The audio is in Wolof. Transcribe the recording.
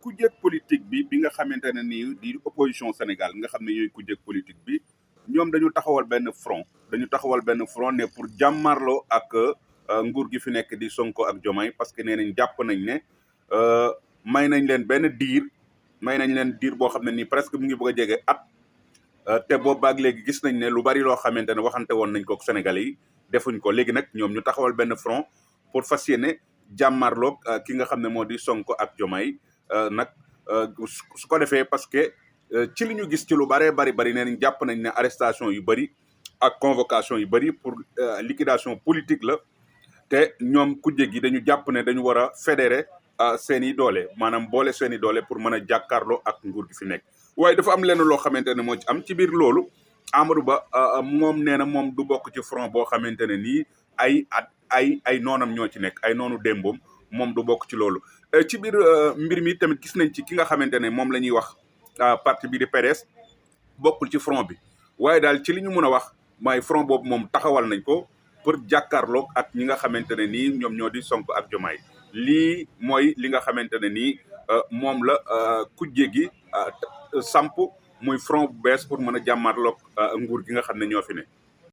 kujjeeg politique bi nga xamante ne nii di opposition Sénégal nga xam ne ñooy kujjeeg politique bi ñoom dañu taxawal benn front ne pour jàmmarloo ak nguur gi fi nekk di Sonko ak Diomaye parce que nee nañ jàpp nañ ne may nañ leen diir boo xam ne nii presque mu ngi bëgg a jege at te boobu baag léegi gis nañ ne lu bari loo xamante ne waxante woon nañ ko ak Sénégalais yi defuñ ko léegi nag ñoom ñu taxawal benn front pour fas yéene jàmmarloog ki nga xam ne moo di Sonko ak Diomaye nag su ko defee parce que ci li ñu gis ci lu bëree bari nee nañ jàpp nañ ne arrestation yu bëri ak convocation yu bëri pour liquidation politique la te ñoom kujje gi dañu jàpp ne dañu war a fédérer seen i doole maanaam boole seen i doole pour mën a jàkkaarloo ak nguur gi fi nekk. waaye dafa am lenn loo xamante ne moo ci am ci biir loolu Amadou Ba moom nee na moom du bokk ci front boo xamante ne nii ay noonam ñoo ci nekk ay noonu démboom moom du bokk ci loolu. ci biir mbir mi tamit gis nañ ci ki nga xamante ne moom la ñuy wax parti bi di PDS bokkul ci front bi waaye daal ci li ñu mën a wax mooy front boobu moom taxawal nañ ko pour jàkkaarloog ak ñi nga xamante ne nii ñoom ñoo di Sonko ak Diomaye lii mooy li nga xamante ne nii moom la kujje gi samp muy front bu bees pour mën a jàmmarloog nguur gi nga xam ne ñoo fi ne.